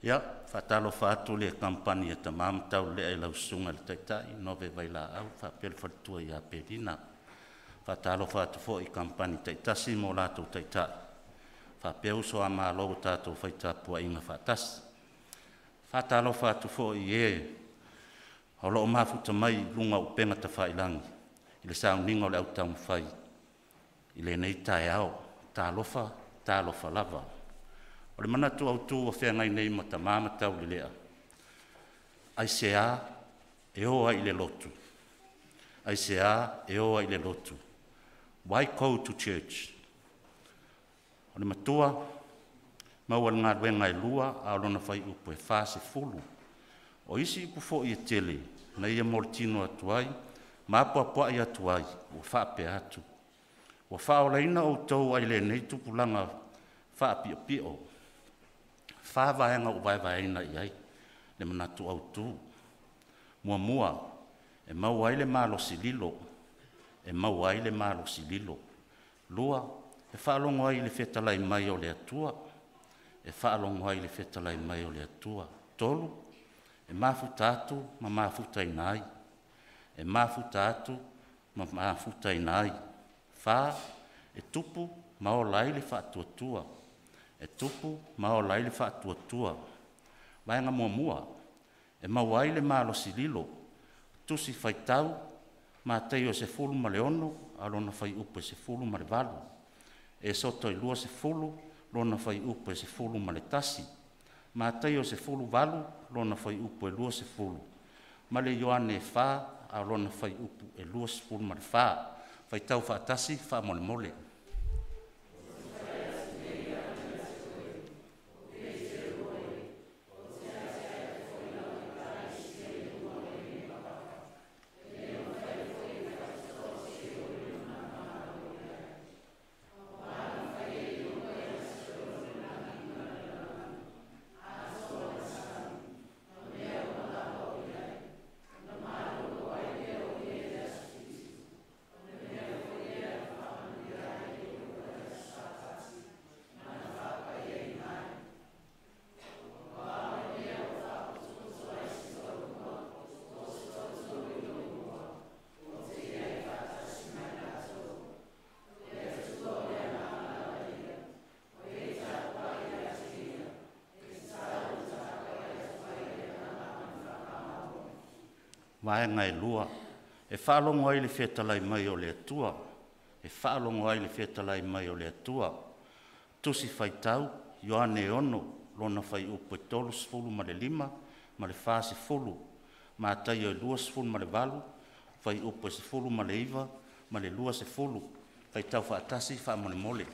Ia, faatalofa atu le kamupani a Tama ma Taulelea i lau Susuga i le Taitai Nove Vailaau faapea le faletua ia Pelina. Faatalofa atu foi i kamupani taitasi ma o latou taitai faapea uso a Malo ua tatou fai tapuaiga faatasi. Faatalofa atu foi i e o lo o mafuta mai i luga o upega tafailagi i le sauniga o le au taumafai i lenei taeao. Talofa, talofa lava. O le manatu autu ua feagai nei ma Tama ma Taulelea, aisea e o ai i le lotu? Aisea e o ai i le lotu? Why go to church? O le matua, maua i le galuega e 2 a o lona fuaiupu e 40. O isi upu foi e tele na ia molimolitino atu ai ma apoapoai atu ai, ua faapea atu, ua faaolaina outou ai lenei tupulaga faapiopio. 4 vaega ua vaevaeina i ai le manatu autu. Muamua, e maua ai le malosi lilo, e maua ai le malosi lilo. 2, e faalogo ai i le fetalai mai o le Atua, e faalogo ai i le fetalai mai o le Atua. 3, e mafuta atu ma mafutaina ai, e mafuta atu ma mafutaina ai. 4, e tupu ma ola ai le faatuatua, e tupu ma ola ai le faatuatua. Vaega muamua, e maua ai le malosi lilo, Tusi Faitau, Mataio 16 a o lona fuaiupu e 18, Esoto 20 lona fuaiupu e 11, Mataio 18 lona fuaiupu e 20, ma le Ioane 4 a o lona fuaiupu e 24. Faitau faatasi faamolemole. Vaega e 2, e faalogo ai i le fetalai mai o le Atua, e faalogo ai i le fetalai mai o le Atua. Tusi Faitau, Ioane 6 lona fuaiupu e 35 ma le 40, Mataio 28, fuaiupu e 19 ma le 20. Faitau faatasi faamolemole.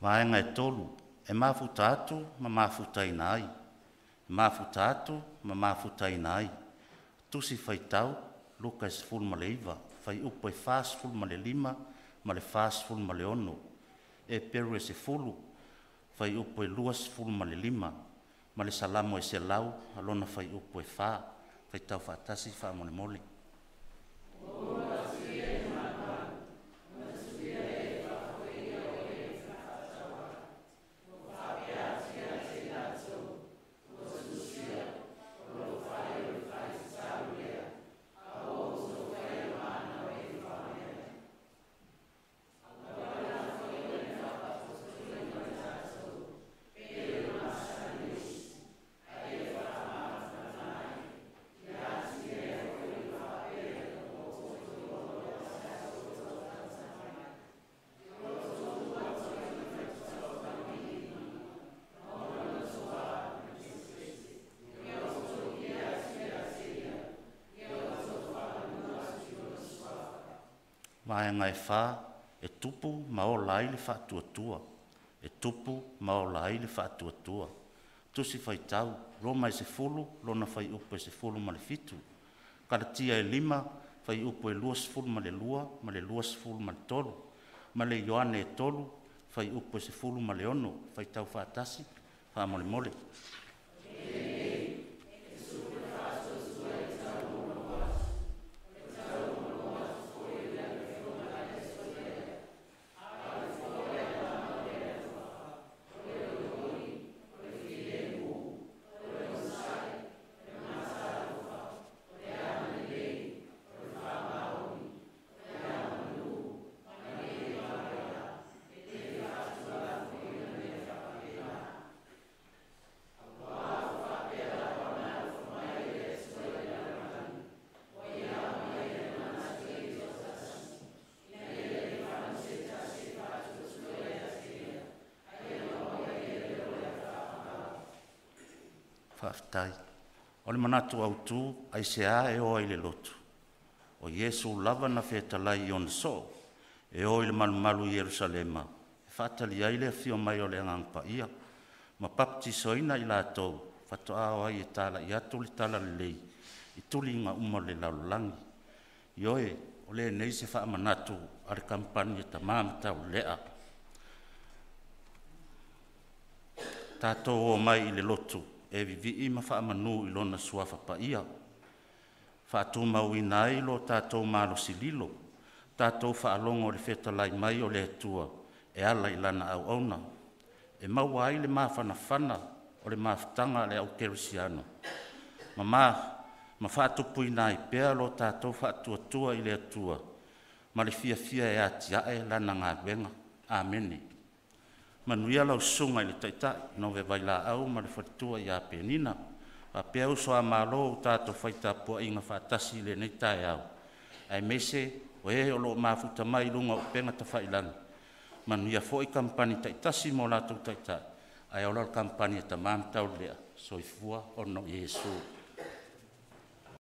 Vaega e 3, e mafuta atu ma mafutaina ai, e mafuta atu ma mafutaina ai. Tusi Faitau, Luka 19, fuaiupu e 45 ma le 46, Eperu e 10, fuaiupu e 25, ma le Salamo e 100 a lona fuaiupu e 4. Faitau faatasi faamolemole. Vaega e 4 e tupu ma ola ai le faatuatua, e tupu ma ola ai le faatuatua. Tusi Faitau, Roma e 10, lona fuaiupu e 17, Kalatia e 5, fuaiupu e 22 ma le 23, ma le Ioane e 3, fuaiupu e 16, faitau faatasi, faamolemole. Faafetai. O le manatu autu, aisea e o ai i le lotu? O Iesu lava na fetalai i ona soo, e o i le malumalu i Ierusalema, e faatali ai le afio mai o le Agaga Paia, ma papatisoina i latou, faatoa o ai e talai atu le talalelei i tuliga uma o le lalolagi. Ioe, o lenei se faamanatu a le kamupani a Tama ma Taulelea. Tatou omai i le lotu e vivii ma faamanu i Lona Suafa Paia, faatumauina ai lo tatou malosi lilo, tatou faalogo i le fetalai mai o le Atua e ala i Lana auauna, e maua ai le mafanafana o le mafutaga a le au kerisiano ma faatupuina ai pea lo tatou faatuatua i le Atua ma le fiafia e atiae Lana galuega. Amene. Manuia lau susuga i le Taitai Nove Vailaau ma le faletua ia Penina, faapea uso a Malo ua tatou fai tapuaiga faatasi i lenei taeao, aemaise o e o lo o mafuta mai i luga o upega tafailagi. Manuia foi kamupani taitasi ma o latou taitai, ae ola le kamupani a Tama ma Taulelea. Soifua ona o Iesu.